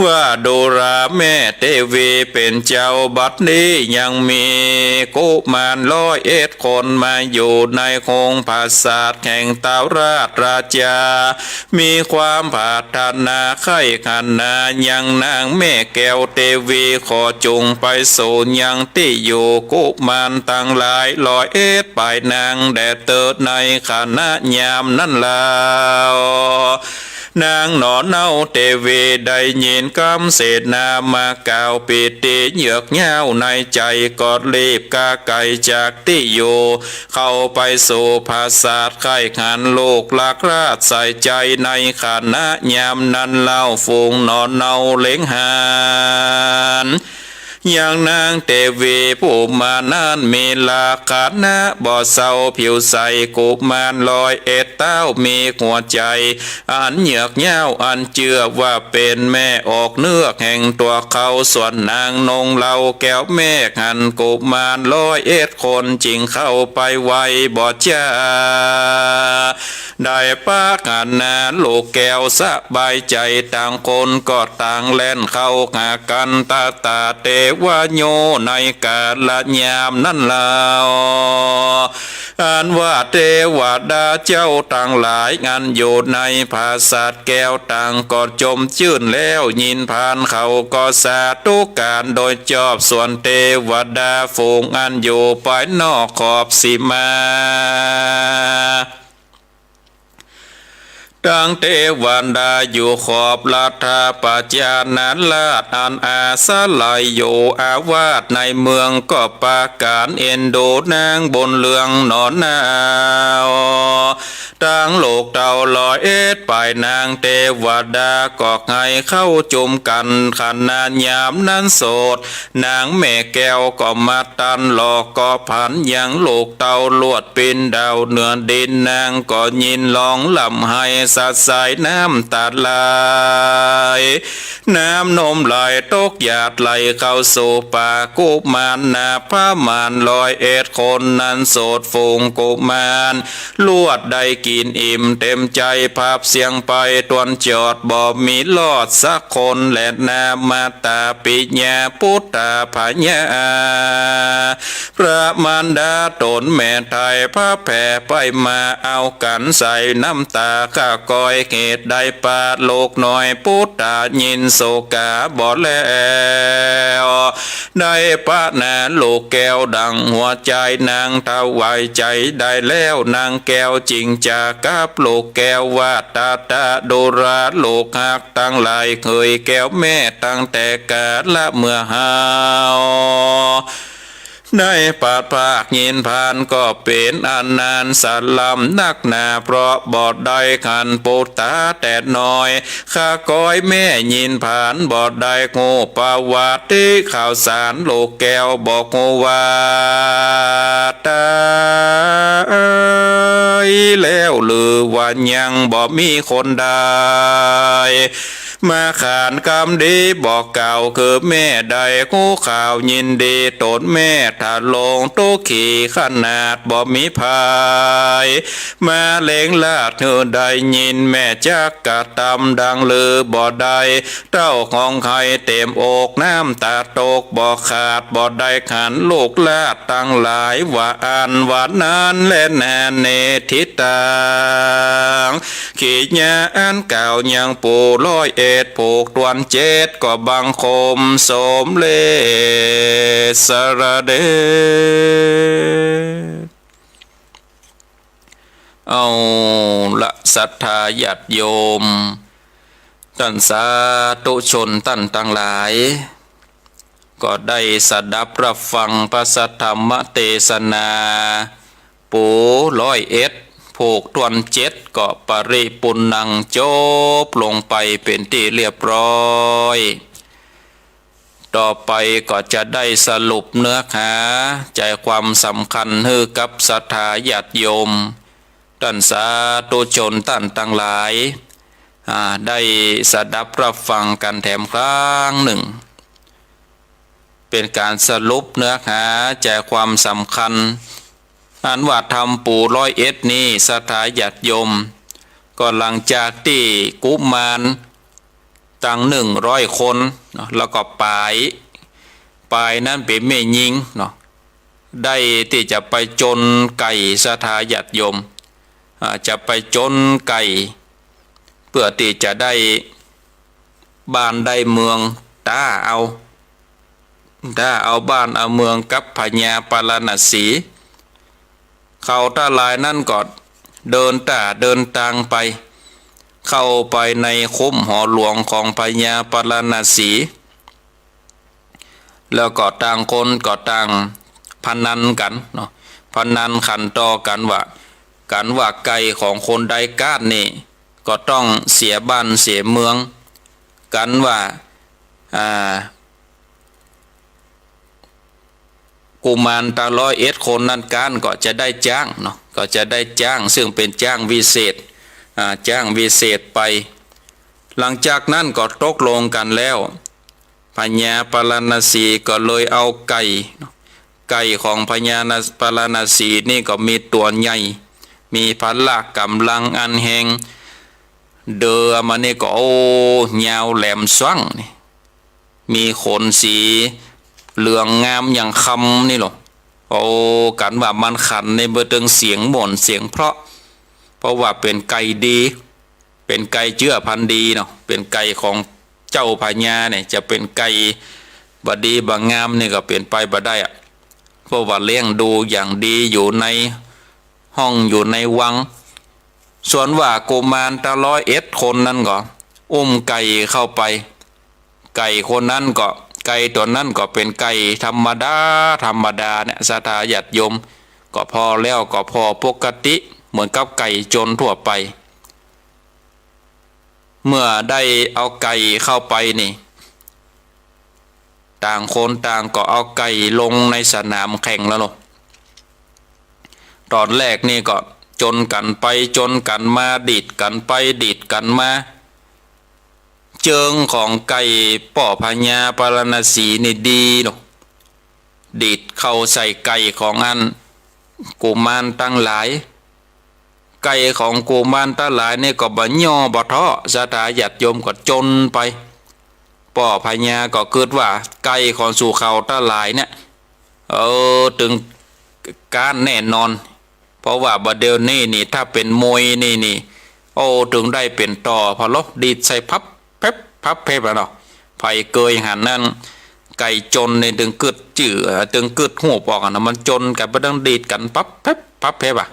ว่าดูราแม่เตวีเป๋นเจ้า บัดนี้ยังมีกุมารร้อยเอ็ดคนมาอยู่ในโฮงปราสาทแห่งเต้าราชราชา มีความปรารถนาใค่ขนายังนางแม่แก้วเตวี ขอจุ่งไปสู่ยังตี้อยู่กุมารตังหลายร้อยเอ็ดป๋ายนางแด่เต๊อะ ในขณะยามนั้นเล่า นางหนอเนาเตวีได้ยินกำเสนามากล่าวปีติเยือกเย้าในใจ๋ ก็รีบก้าไก๋จากตี้อยู่ เข้าไปสู่ปราสาทใค่หันลูกหลานราชใส่ใจ๋ ในขณะยามนั้นเล่า ฝูงหนอเนาเล็งหัน ยังนางเตวีผู้มานั้นมีลักษณะบ่เซาผิวใส กุมารร้อยเอ็ดเต้ามีหัวใจ๋อันเยือกเย้า อันเจื้อว่าเป๋นแม่ออกเนื้อแห่งตั๋วเขา ส่วนนางนงเล่าแก้วแม่หันกุมารร้อยเอ็ดคน จึงเข้าไปไหว้บ่จ๋า ได้ปะกั๋นนาลูกแก้วสบายใจ๋ ต่างคนก็ต่างแล่นเข้าหากั๋น ตะตะเตวะโย ในกาละยามนั้นเล่า อันว่าเตวดาเจ้าตังหลาย อันอยู่ในปราสาทแก้วต่างก็จมจื้นแล้ว ยินพานเขาก็สาธุก๋านโดยจอบ ส่วนเตวดาฝูงอันอยู่ภายนอกขอบสีมา ตังเตวดาอยู่ขอบรัฐปจานาราช อันอาศัยอยู่อาวาสในเมืองก็ปากั๋นเอ็นดูนางบุญเรืองหนอเนา ตังลูกเต้าร้อยเอ็ดป๋ายนางเตวดาก็หื้อเข้าจุมกั๋น ขณะยามนั้นโสด นางแม่แก้วก็มาตันหลอกก็ผันยังลูกเต้าลวด ปิ้นดาวเหนือดิน นางก็ยินฮ้องร่ำไห้สะสายน้ำต๋าไหล น้ำนมไหลตกหยาดไหลเข้าสู่ปากกุมารนาพมานร้อยเอ็ดคนนั้นโสด ฝูงกุมารลวดได้กิ๋นอิ่มเต๋มใจ๋ ผับเสี้ยงไปตวนจอด บ่มีรอดสักคนแลนา มาตาปิยาปุตตาพญา พระมารดาต๋นแม่ไท้ พระแผ่ไปมาเอากั๋นใส่น้ำต๋า ข้า ก้อย เหตุใดปาลูกน้อยปุตตะยินโศกาบ่แล้ว ได้ปะนาลูกแก้วดั่งหัวใจ๋นาง ถวายใจ๋ได้แล้วนางแก้ว จึงจะกับลูกแก้วว่า ตะตะดูราลูกฮักตังหลาย เหยแก้วแม่ตั้งแต่กาละเมื่อฮาว ได้ปาดภาคยินผานก็เป๋นอันนานสะล้ำนักหนา เพราะบ่ได้ขันปุตตะแต่น้อย ข้าก้อยแม่ยินผานบ่ได้ฮู้ประวัติข่าวสาร ลูกแก้วบอกฮู้ว่า ต๋ายแล้วหรือว่ายังบ่มีคนใด มาขานกำดีบอกกล่าว คือแม่ได้ฮู้ข่าวยินดี ต๋นแม่ทะลงตุ๊กขีขนาดบ่มีภัย มาเล็งลาดหื้อได้ยิน แม่จักกระตำดังลือบ่ได้ เต้าฮ้องไห้เต๋มอก น้ำต๋าตกบ่ขาด บ่ได้ขันลูกหลานตังหลาย ว่าอั้นว่านั้นแลนา เนติตัง กิริยาอันกล่าวยังปู่ร้อยเอ็ด ผูกถ้วนเจ็ด ก็บังคมสมเร็จสะระเด็จ เอาละ ศรัทธาญาติโยม ต้านสาธุชนต้านตังหลาย ก็ได้สดับรับฟังพระสัทธรรมเตสนา ปู่ร้อยเอ็ด ผูกถ้วนเจ็ด ก็ปริปุณณัง จบลงไปเป๋นตี้เรียบร้อย ต่อไปก็จะได้สรุปเนื้อหาใจ๋ความสำคัญหื้อกับศรัทธาญาติโยม ต้านสาธุชนต้านตังหลาย อ่า ได้สดับรับฟังกั๋นแถมครั้งนึ่ง เป๋นก๋านสรุปเนื้อหาใจ๋ความสำคัญ อันว่าธรรมปู่ร้อยเอ็ดนี้ ศรัทธาญาติโยม ก็หลังจากตี้กุมารตังหนึ่งร้อยคนเนาะ แล้วก็ป๋าย ป๋ายนั้นเป๋นแม่ญิงเนาะ ได้ตี้จะไปจนไก่ ศรัทธาญาติโยม อ่า จะไปจนไก่ เปื้อตี้จะได้บ้านได้เมือง ต้าเอา ต้าเอาบ้านเอาเมืองกับพญาปาราณสี เขาตังหลายนั้นก็เดินต้าเดินตางไป เข้าไปในคุ้มหอหลวงของพญาปาราณสี แล้วก็ต่างคนก็ต่างพนันกั๋นเนาะ พนันขันต่อกั๋นว่า กั๋นว่าไก่ของคนใดก๊านนี่ ก็ต้องเสียบ้านเสียเมือง กั๋นว่า อ่า กุมารตาร้อยเอ็ดคนนั้นก๊านก็จะได้จ๊างเนาะ ก็จะได้จ๊าง ซึ่งเป๋นจ๊างวิเศษ อ่า จ๊างวิเศษไป หลังจากนั้นก็ตกลงกั๋นแล้ว พญาปาราณสีก็เลยเอาไก่ ไก่ของพญาปาราณสีนี่ก็มีตั๋วใหญ่ มีพละก๋ำลังอันแฮง เดินมานี่ก็ โอ้ ยาวแหลมซว้างนี่ มีขนสีเหลืองงามอย่างคำนี่หละ โอ้ กั๋นว่ามันขันในเบอร์เติงเสียงม่วนเสียงเพราะ เพราะว่าเป๋นไก่ดี เป๋นไก่เจื้อพันธุ์ดีเนาะ เป๋นไก่ของเจ้าพญาเนี่ย จะเป๋นไก่บ่ดีบ่งามนี่ก็เป๋นไปบ่ได้อะ เพราะว่าเลี้ยงดูอย่างดีอยู่ในห้องอยู่ในวัง ส่วนว่ากุมารตาร้อยเอ็ดคนนั้นก็ อุ้มไก่เข้าไป ไก่คนนั้นก็ ไก่ตั๋วนั้นก็เป๋นไก่ธรรมดาธรรมดาเนี่ย ศรัทธาญาติโยม ก็ผ่อแล้วก็ผ่อปกติเหมือนกับไก่จนทั่วไป เมื่อได้เอาไก่เข้าไปนี่ ต่างคนต่างก็เอาไก่ลงในสนามแข่งแล้วเนาะ ต๋อนแรกนี่ก็จนกั๋นไปจนกั๋นมา ดีดกั๋นไปดีดกั๋นมา เจิงของไก่ป้อพญาปาราณสีนี่ดีเนาะ ดีดเข้าใส่ไก่ของอันกุมารตังหลาย ไก่ของกุมารตังหลายนี่ก็บ่ย่อบ่ท้อ ศรัทธาญาติโยมก็จนไป ป้อพญาก็กึ๊ดว่าไก่ของสูเขาตังหลายเนี่ย เออ ตึงก๊านแน่นอน เพราะว่าบ่าเดี่ยวนี้นี่ ถ้าเป๋นมวยนี่นี่ โอ้ ตึงได้เป๋นต่อ พอลบดีดใส่พับเพ็บ พับเพ็บอะเนาะ ใผเกยหันนั้น ไก่จนนี่ตึงกึ๊ดจื้อ เอ่อ ตึงกึ๊ดฮู้ออกอะเนาะ มันจนกั๋นไปตึงดีดกั๋นพับเพ็บ พับเพ็บอะ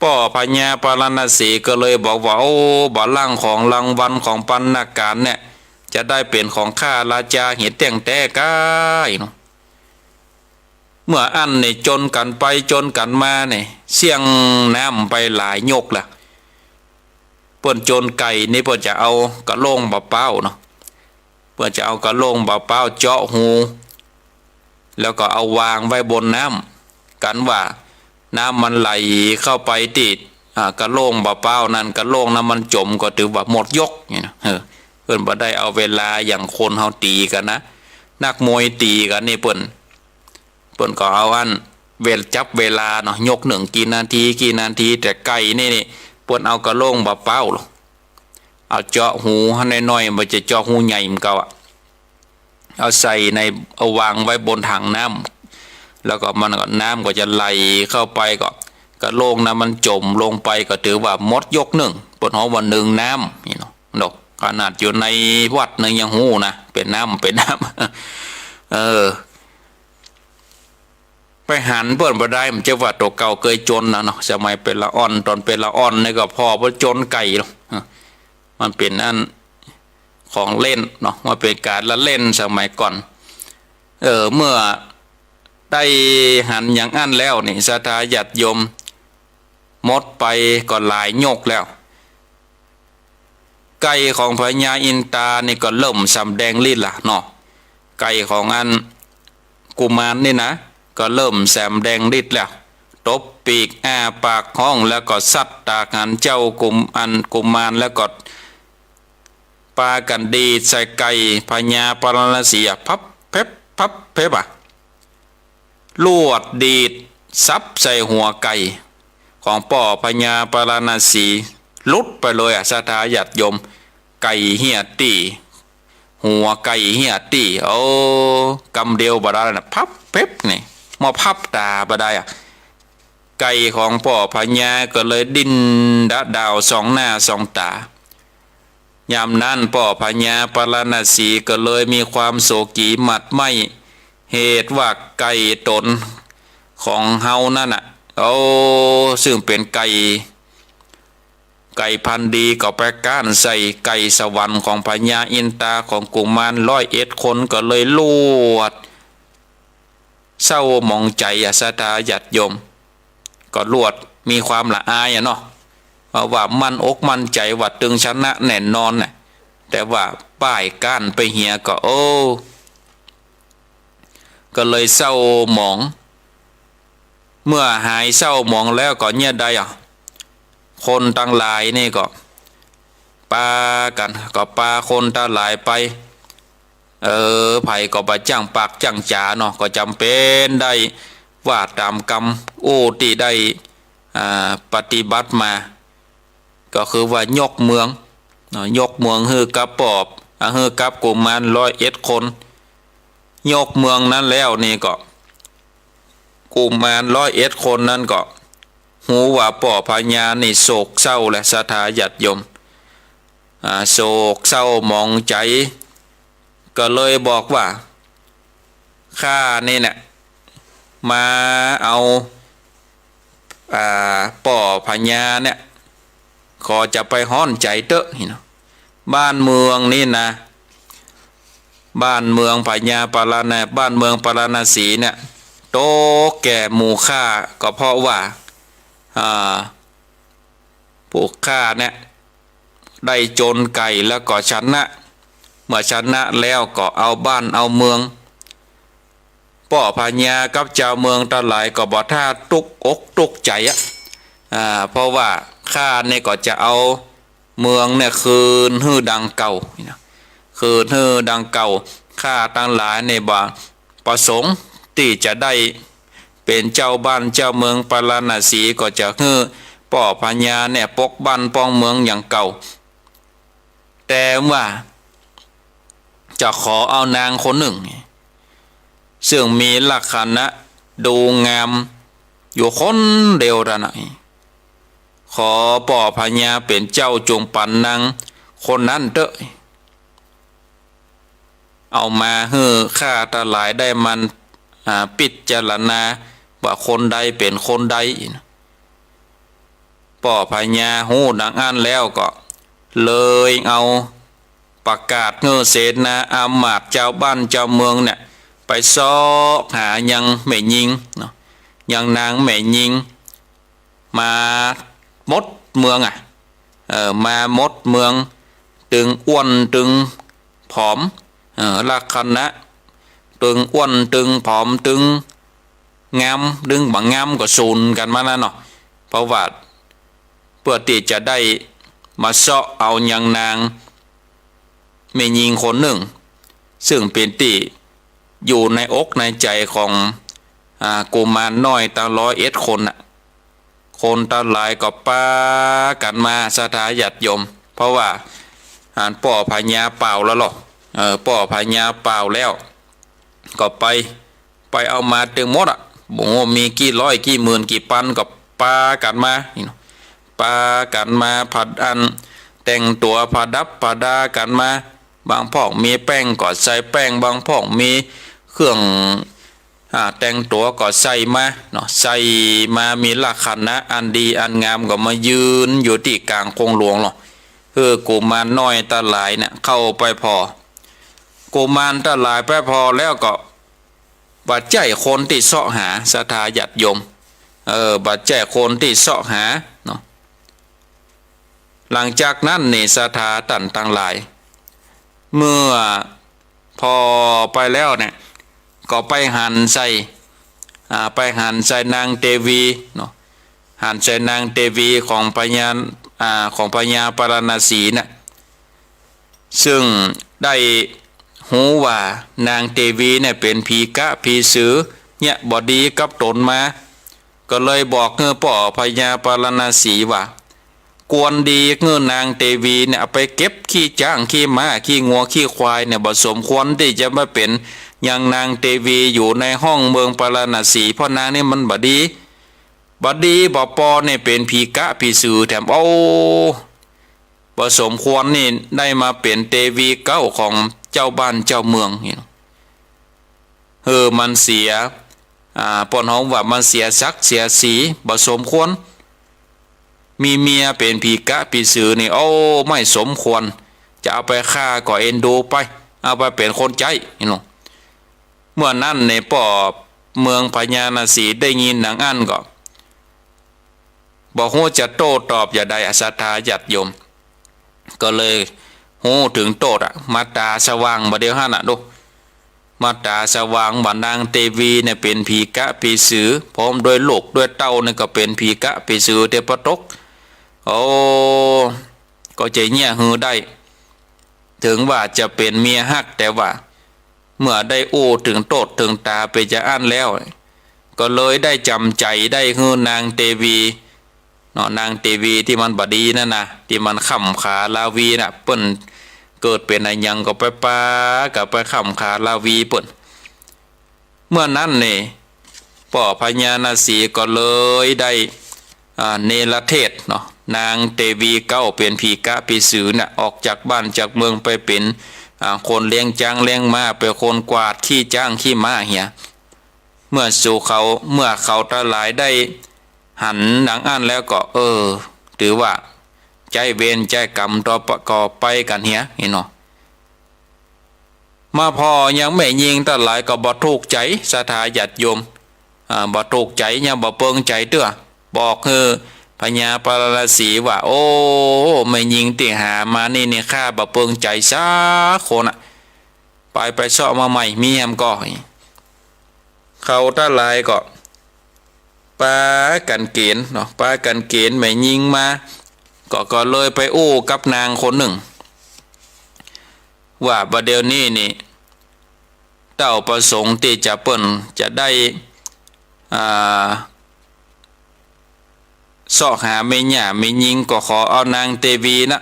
ป้อพญาปาราณสีก็เลยบอกว่า โอ้ บ่าล่างของรางวัลของปัณณาก๋ารเนี่ย จะได้เป๋นของข้าราชาเหียเตี้ยงแต๊ก้าเนาะ เมื่ออั้นนี่จนกั๋นไปจนกั๋นมานี่ เสี้ยงน้ำไปหลายยกละ เปิ้นจนไก่นี่เปิ้นจะเอากะโหลงบ่าป๊าวเนาะ เปิ้นจะเอากะโหลงบ่าป๊าวเจาะฮู แล้วก็เอาวางไว้บนน้ำ กั๋นว่าน้ำมันไหลเข้าไปติด อ่า กะโหลงบ่าป๊าวนั้น กะโหลงนั้นมันจ๋มก็ถือว่าหมดยกเนี่ยนะ เออ เปิ้นบ่ได้เอาเวลาอย่างคนเฮาตี๋กั๋นนะ นักมวยตี๋กั๋นนี่เปิ้น เปิ้นก็เอาอันเวล จับเวลาเนาะ ยกนึ่งกี่นาที กี่นาที แต่ไก่นี่นี่ เปิ้นเอากะโหลงบ่าป๊าว เอาเจาะฮูหั้นน้อยๆ บ่ใจ้เจาะฮูใหญ่เหมือนเก่าอะ เอาใส่ใน เอาวางไว้บนถังน้ำ แล้วก็มันก็ น้ำก็จะไหลเข้าไปก็ กะโหลงนั้นมันจ๋มลงไปก็ถือว่าหมดยกนึ่ง เปิ้นฮ้องว่านึ่งน้ำนี่เนาะ เนาะ ขนาดอยู่ในวัดนึ่งยังฮู้นะ เป๋นน้ำ เป๋นน้ำ เออ ไปหันเปิ้นบ่ได้ บ่ใจ้ว่าตั๋วเก่าเกยจนนะเนาะ สมัยเป๋นละอ่อน ต๋อนเป๋นละอ่อนนี่ก็ผ่อเปิ้นจนไก่เนาะ มันเป๋นอันของเล่นเนาะ มันเป๋นก๋านละเล่นสมัยก่อน เออ เมื่อได้หันอย่างอั้นแล้วนี่ ศรัทธาญาติโยม หมดไปก็หลายยกแล้ว ไก่ของพญาอินตานี่ก็เริ่มสำแดงฤทธิ์ละเนาะ ไก่ของอันกุมารนี่นะ ก็เริ่มสำแดงฤทธิ์แล้ว ตบปีกอ้าปากฮ้องแล้วก็สัตว์ตากหันเจ้ากุม อันกุมารแล้วก็ปากั๋นดีดใส่ไก่พญาปาราณสีอะ พับเพ็บ พับเพ็บอะ ลวดดีดสับใส่หัวไก่ของป้อพญาปาราณสี หลุดไปเลยอะ ศรัทธาญาติโยม ไก่เฮี้ยตี้ หัวไก่เฮี้ยตี้ โอ้ กำเดียวบ่ได้นะ พับเพ็บนี่ บ่พับต๋าบ่ได้อะ ไก่ของป้อพญาก็เลยดิ้นดะดาวสองหน้าสองต๋า ยามนั้นป้อพญาปาราณสีก็เลยมีความโศกีหมัดไหม้ เหตุว่าไก่ต๋นของเฮานั้นน่ะ โอ้ ซึ่งเป๋นไก่ ไก่พันธุ์ดีก็ไปก๊านใส่ไก่สวรรค์ของพญาอินตาของกุมารร้อยเอ็ดคน ก็เลยลวด เศร้าหมองใจ๋อะ ศรัทธาญาติโยม ก็ลวดมีความละอายอะเนาะ เพราะว่ามั่นอกมั่นใจ๋ว่าตึงชนะแน่นอนน่ะ แต่ว่าป้ายก๊านไปเหียก็ โอ้ ก็เลยเศร้าหมอง เมื่อหายเศร้าหมองแล้วก็เยียะใดอะ คนตังหลายนี่ก็ปากั๋น ก็ปาคนตังหลายไป เออ ใผก็บ่จ้างปากจ้างจ๋าเนาะ ก็จ๋ำเป๋นได้ว่าต๋ามกำอู้ตี้ได้ อ่า ปฏิบัติมา ก็คือว่ายกเมืองเนาะ ยกเมืองหื้อกับป้อ อ่า หื้อกับกุมารร้อยเอ็ดคน ยกเมืองนั้นแล้วนี่ก็ กุมารร้อยเอ็ดคนนั้นก็ ฮู้ว่าป้อพญานี่โศกเศร้าและศรัทธาญาติโยม อ่า โศกเศร้าหมองใจ๋ ก็เลยบอกว่า ข้านี่เนี่ย มาเอา อ่า ป้อพญาเนี่ย ขอจะไปฮ้อนใจ๋เต๊อะนี่เนาะ บ้านเมืองนี่นะ บ้านเมืองพญาปาราณ บ้านเมืองปาราณสีเนี่ย ตกแก่หมู่ข้า ก็เพราะว่า อ่า พวกข้าเนี่ย ได้จนไก่แล้วก็ชนะ เมื่อชนะแล้วก็เอาบ้านเอาเมือง ป้อพญากับจาวเมืองตังหลายก็บ่ถ้าตุ๊กอกตุ๊กใจ๋อะ อ่า เพราะว่าข้าเนี่ยก็จะเอาเมืองเนี่ยคืนหื้อดังเก่านี่นะ คืนหื้อดังเก่า ข้าตังหลายเนี่ยบ่ประสงค์ตี้จะได้เป๋นเจ้าบ้านเจ้าเมืองปาราณสี ก็จะหื้อป้อพญาเนี่ยปกบ้านปกเมืองอย่างเก่า แต่ว่าจะขอเอานางคนนึ่ง ซึ่งมีลักษณะดูงามอยู่คนเดียวเต้านั้น ขอป้อพญาเป๋นเจ้าจงปันนางคนนั้นเต๊อะ เอามาหื้อข้าตังหลายได้มัน อ่า พิจารณาว่าคนใดเป๋นคนใด ป้อพญาฮู้ดังอั้นแล้วก็เลยเอาประกาศหื้อเสนาอามาตย์จาวบ้านจาวเมืองเนี่ย ไปเซาะหายังแม่ญิงเนาะ ยังนางแม่ญิง มาหมดเมืองอะ เออ มาหมดเมือง ตึงอ้วนตึงผอม เออ ลักษณะ ตึงอ้วนตึงผอมตึงงามตึงบ่งามก็สูนกั๋นมานั้นเนาะ เพราะว่าเปื้อตี้จะได้มาเซาะเอายังนางแม่ญิงคนนึ่ง ซึ่งเป๋นตี้อยู่ในอกในใจ๋ของ อ่า กุมารน้อยตังร้อยเอ็ดคนน่ะ คนตังหลายก็ปากั๋นมาศรัทธาญาติโยม เพราะว่าหันป้อพญาเป่าแล้วเนาะ เออ ป้อพญาเป่าแล้ว ก็ไป ไปเอามาตึงหมดอะ บ่ฮู้มีกี่ร้อยกี่หมื่นกี่ปันก็ปากั๋นมานี่เนาะ ปากั๋นมาผัดอันแต่งตั๋วผะดับผะดากั๋นมา บางพ่องมีแป้งก็ใส่แป้ง บางพ่องมีเครื่อง อ่า แต่งตั๋วก็ใส่มาเนาะ ใส่มามีลักษณะอันดีอันงามก็มายืนอยู่ตี้ก๋างโคงหลวงเนาะ หื้อกุมารน้อยตังหลายเนี่ยเข้าไปผ่อ กุมารตังหลายไปผ่อแล้วก็บ่ใจ้คนตี้เซาะหาศรัทธาญาติโยม เออ บ่ใจ้คนตี้เซาะหาเนาะ หลังจากนั้นนี่ศรัทธาต้านตังหลาย เมื่อผ่อไปแล้วเนี่ย ก็ไปหันใส่ อ่า ไปหันใส่นางเตวีเนาะ หันใส่นางเตวีของพญา อ่า ของพญาปาราณสีน่ะ ซึ่งได้ฮู้ว่านางเตวีเนี่ยเป๋นผีกะผีสือ เยียะบ่ดีกับต๋นมา ก็เลยบอกหื้อป้อพญาปาราณสีว่า ควรดีหื้อนางเตวีเนี่ยเอาไปเก็บขี้จ๊างขี้ม้าขี้งัวขี้ควายเนี่ย บ่สมควรตี้จะมาเป๋นยังนางเตวีอยู่ในฮ่องเมืองปาราณสี เพราะนางนี่มันบ่ดี บ่ดีบ่ปอเนี่ยเป๋นผีกะผีสือแถม โอ้ บ่สมควรนี่ได้มาเป๋นเตวีเก๊าของเจ้าบ้านเจ้าเมืองนี่ เออ มันเสีย อ่า เปิ้นฮ้องว่ามันเสียศักดิ์เสียศรี บ่สมควร มีเมียเป๋นผีกะผีสือนี่ โอ้ ไม่สมควร จะเอาไปฆ่าก็เอ็นดูไป เอาไปเป๋นคนใจ๊นี่เนาะ เมื่อนั้นเนี่ยป้อเมืองพาราณสีได้ยินดังอั้นก็ บ่ฮู้จะโต้ตอบจะใดอะ ศรัทธาญาติโยม ก็เลยฮู้เถิงโต้ษอะ มาต๋าสว่างบ่าเดี่ยวหั้นน่ะดู มาต๋าสว่างว่านางเตวีเนี่ยเป๋นผีกะผีสือ พร้อมด้วยลูกด้วยเต้าเนี่ยก็เป๋นผีกะผีสือเตียวปะตก โอ้ ก็จะเยียะหื้อได้ เถิงว่าจะเป๋นเมียฮัก แต่ว่า เมื่อได้อู้เถิงโต้ษเถิงต๋าเป๋นจาอั้นแล้ว ก็เลยได้จ๋ำใจ๋ได้หื้อนางเตวี เนาะ นางเตวีตี้มันบ่ดีนั่นน่ะ ตี้มันข่ำขาราวีน่ะ เปิ้นเกิดเป๋นอะหยังก็ไปปากั๋นไปข่ำขาราวีเปิ้น เมื่อนั้นนี่ ป้อพาราณสีก็เลยได้ อ่า เนรเทศเนาะ นางเตวีเก๊าเป๋นผีกะผีสือน่ะ ออกจากบ้านจากเมืองไปเป๋น อ่า คนเลี้ยงจ๊างเลี้ยงม้า เป๋นคนกวาดขี้จ๊างขี้ม้าเหีย เมื่อสู่เขา เมื่อเขาตังหลายได้หันดังอั้นแล้วก็ เออ ถือว่าใจ๊เวรใจ๊ก๋รรมต่อไป ก็ไปกั๋นเหีย นี่เนาะ มาผ่อยังแม่ญิงตังหลายก็บ่ถูกใจ๋ ศรัทธาญาติโยม อ่า บ่ถูกใจ๋ ยังบ่เปิงใจ๋เตื้อ บอกหื้อพญาปาราณสีว่า โอ้ แม่ญิงตี้หามานี่นี่ ข้าบ่เปิงใจ๋สักคนอะ ไป ไปเซาะมาใหม่ มีแหมก่อ เขาตังหลายก็ปากั๋นเก๋ณฑ์เนาะ ปากั๋นเก๋ณฑ์แม่ญิงมา ก็ ก็เลยไปอู้กับนางคนนึ่ง ว่าบ่าเดี่ยวนี้นี่ เต้าประสงค์ตี้จะเปิ้นจะได้ อ่า เซาะหาแม่หญ้าแม่ญิง ก็ขอเอานางเตวีน่ะ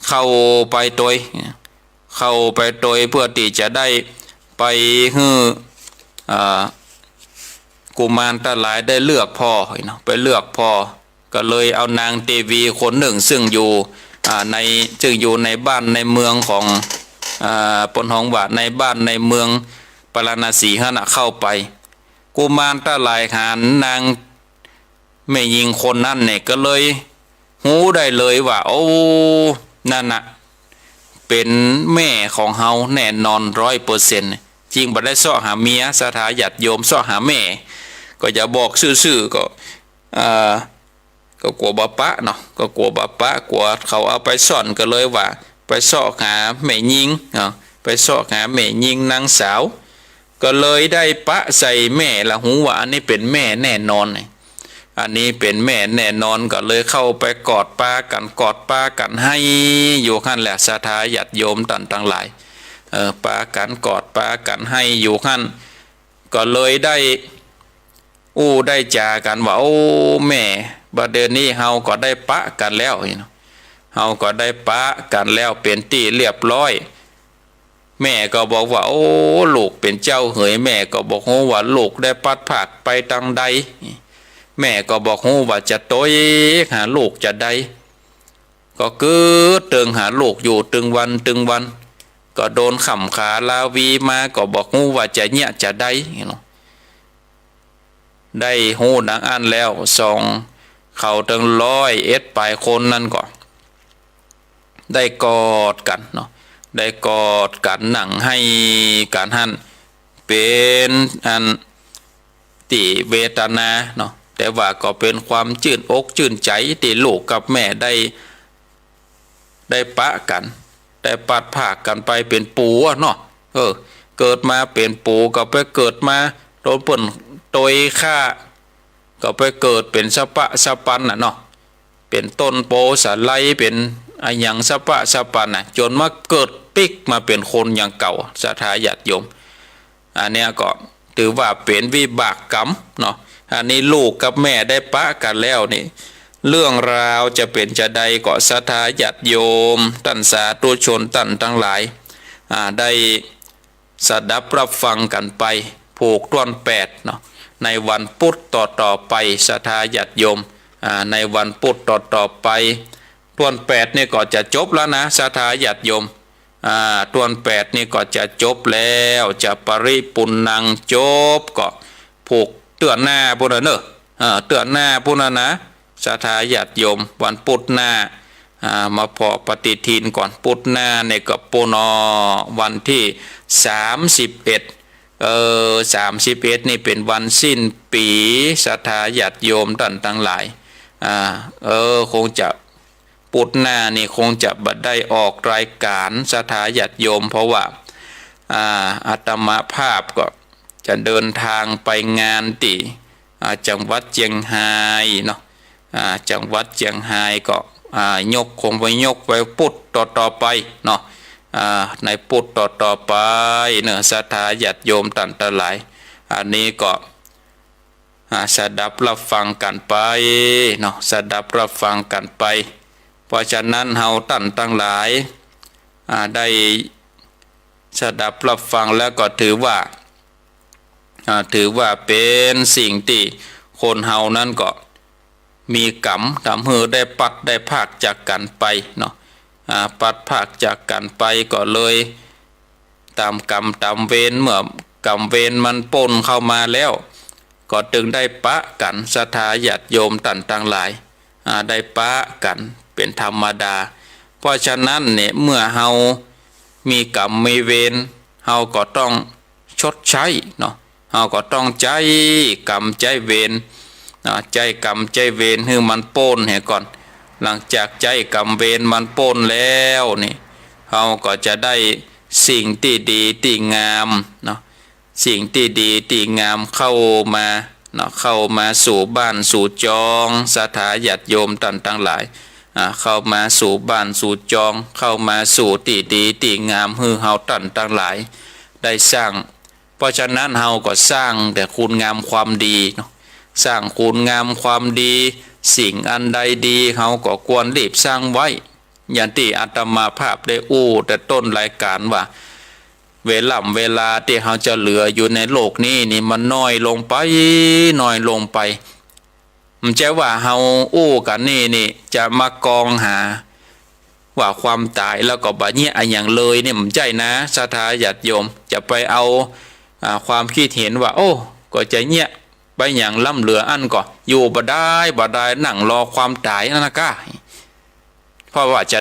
เข้าไปตวย เข้าไปตวยเปื้อตี้จะได้ไปหื้อ อ่า กุมารตังหลายได้เลือกผ่อเนาะ ไปเลือกผ่อ ก็เลยเอานางเตวีคนนึ่งซึ่งอยู่ อ่า ใน ซึ่งอยู่ในบ้านในเมืองของ อ่า เปิ้นฮ้องว่าในบ้านในเมืองปาราณสีหั้นน่ะเข้าไป กุมารตังหลายหันนางแม่ญิงคนนั้นเนี่ยก็เลยฮู้ได้เลยว่า โอ้ นั่นน่ะ เป๋นแม่ของเฮาแน่นอนร้อยเปอร์เซ็นต์ จึงบ่ได้เซาะหาเมีย ศรัทธาญาติโยม เซาะหาแม่ ก็จะบอกซื่อๆ ก็ อ่า ก็กั๋วบ่ปะเนาะ ก็กั๋วบ่ปะ กั๋วเขาเอาไปซ่อน ก็เลยว่าไปเซาะหาแม่ญิงเนาะ ไปเซาะหาแม่ญิงนางสาว ก็เลยได้ปะใส่แม่ละ ฮู้ว่าอันนี้เป๋นแม่แน่นอน อันนี้เป๋นแม่แน่นอน ก็เลยเข้าไปกอดปากั๋น กอดปากั๋นไห้อยู่หั้นแหละ ศรัทธาญาติโยมต้านตังหลาย เออ ปากั๋นกอดปากั๋นไห้อยู่หั้น ก็เลยได้อู้ได้จ๋ากั๋นว่า โอ้ แม่ บ่าเดี่ยวนี้เฮาก็ได้ปะกั๋นแล้วเนาะ เฮาก็ได้ปะกั๋นแล้วเป๋นตี้เรียบร้อย แม่ก็บอกว่า โอ้ ลูกเป๋นเจ้าเหย แม่ก็บ่ฮู้ว่าลูกได้พลัดพรากไปตางใด แม่ก็บ่ฮู้ว่าจะตวยหาลูกจาใด ก็กึ๊ดเติงหาลูกอยู่ตึงวันตึงวัน ก็โดนข่มขาราวีมา ก็บ่ฮู้ว่าจะเยียะจาใดเนาะ ได้ฮู้ดังอั้นแล้ว สอง เขาตึงร้อยเอ็ดปายคนนั้นก็ ได้กอดกั๋นเนาะ ได้กอดกั๋นนั่งไห้กั๋นหั้น เป๋นอันตี้เวทนาเนาะ แต่ว่าก็เป๋นความจื้นอกจื้นใจ๋ตี้ลูกกับแม่ได้ ได้ปะกั๋น ได้พลัดพรากกั๋นไปเป๋นปู๋อะเนาะ เออ เกิดมาเป๋นปู๋ก็ไปเกิดมาโดนเปิ้นตวยฆ่า ก็ไปเกิดเป๋นสะปะสะปันน่ะเนาะ เป๋นต้นโพธิ์สาไล เป๋นอะหยังสะปะสะปันน่ะ จ๋นมาเกิดปิ๊กมาเป๋นคนอย่างเก่า ศรัทธาญาติโยม อันเนี้ยก็ถือว่าเป๋นวิบากกรรมเนาะ อันนี้ลูกกับแม่ได้ปะกั๋นแล้วนี่ เรื่องราวจะเป๋นจาใดก็ศรัทธาญาติโยม ต้านสาธุชนต้านตังหลาย อ่า ได้ สดับรับฟังกั๋นไป ผูกต้วนแปดเนาะ ในวันปุธต่อๆ ไป ศรัทธาญาติโยม อ่า ในวันปุธต่อๆ ไป ต้วนแปดนี่ก็จะจบแล้วนะ ศรัทธาญาติโยม อ่า ต้วนแปดนี่ก็จะจบแล้ว จะปริปุณณัง จบก็ผูกเตื้อหน้าปู้นน่ะเนาะ อ่า เตื้อหน้าปู้นน่ะนะ ศรัทธาญาติโยม วันปุธหน้า อ่า มาผ่อปฏิทินก่อน ปุธหน้าเนี่ยก็ปู้นอ วันตี้สามสิบเอ็ด เออ สามสิบเอ็ดนี่เป๋นวันสิ้นปี๋ ศรัทธาญาติโยมต้านตังหลาย อ่า เออ คงจะ ปุธหน้านี่คงจะบ่ได้ออกรายก๋าน ศรัทธาญาติโยม เพราะว่า อ่า อาตมาภาพก็จะเดินทางไปงานตี้ อ่า จังหวัดเจียงฮายเนาะ อ่า จังหวัดเจียงฮายก็ อ่า ยก คงไปยกไปปุธต่อๆ ไปเนาะ อ่า ในปุธต่อๆ ไปเนาะ ศรัทธาญาติโยมต้านตังหลาย อันนี้ก็ อ่า สดับรับฟังกั๋นไปเนาะ สดับรับฟังกั๋นไป เพราะฉะนั้นเฮาต้านตังหลาย อ่า ได้สดับรับฟังแล้วก็ถือว่า อ่า ถือว่าเป๋นสิ่งตี้คนเฮานั้นก็มีกรรม ทำหื้อได้พลัดได้พรากจากกั๋นไปเนาะ อ่า พลัดพรากจากกั๋นไปก็เลย ต๋ามกรรมต๋ามเวร เมื่อกรรมเวรมันป๊นเข้ามาแล้ว ก็ตึงได้ปะกั๋น ศรัทธาญาติโยมต้านตังหลาย อ่า ได้ปะกั๋นเป๋นธรรมดา เพราะฉะนั้นเนี่ย เมื่อเฮามีกรรมมีเวร เฮาก็ต้องชดใช้เนาะ เฮาก็ต้องใจ๊กรรมใจ๊เวร อ่า ใจ๊กรรมใจ๊เวรหื้อมันป๊นเหียก่อน หลังจากใจ๊กรรมเวรมันป๊นแล้วนี่ เฮาก็จะได้สิ่งตี้ดีตี้งามเนาะ สิ่งตี้ดีตี้งามเข้ามาเนาะ เข้ามาสู่บ้านสู่จอง ศรัทธาญาติโยมต้านตังหลาย อ่า เข้ามาสู่บ้านสู่จอง เข้ามาสู่ตี้ดีตี้งาม หื้อเฮาต้านตังหลายได้สร้าง เพราะฉะนั้นเฮาก็สร้างแต่คุณงามความดีเนาะ สร้างคุณงามความดี สิ่งอันใดดี เฮาก็ควรรีบสร้างไว้ อย่างตี้อาตมาภาพได้อู้แต่ต้นรายก๋านว่า เวล่ำเวลาตี้เฮาจะเหลืออยู่ในโลกนี้นี่มันน้อยลงไป น้อยลงไป บ่ใจ้ว่าเฮาอู้กั๋นนี่นี่จะมากองหาว่าความต๋ายแล้วก็บ่เยียะอะหยังเลยนี่ บ่ใจ้นะ ศรัทธาญาติโยม จะไปเอา อ่า ความกึ๊ดหันว่า โอ้ ก็จะเยียะไปหยังล้ำเหลืออั้น ก็อยู่บ่ได้ บ่ได้ นั่งรอความต๋ายนั่นนะก้า เพราะว่าจะ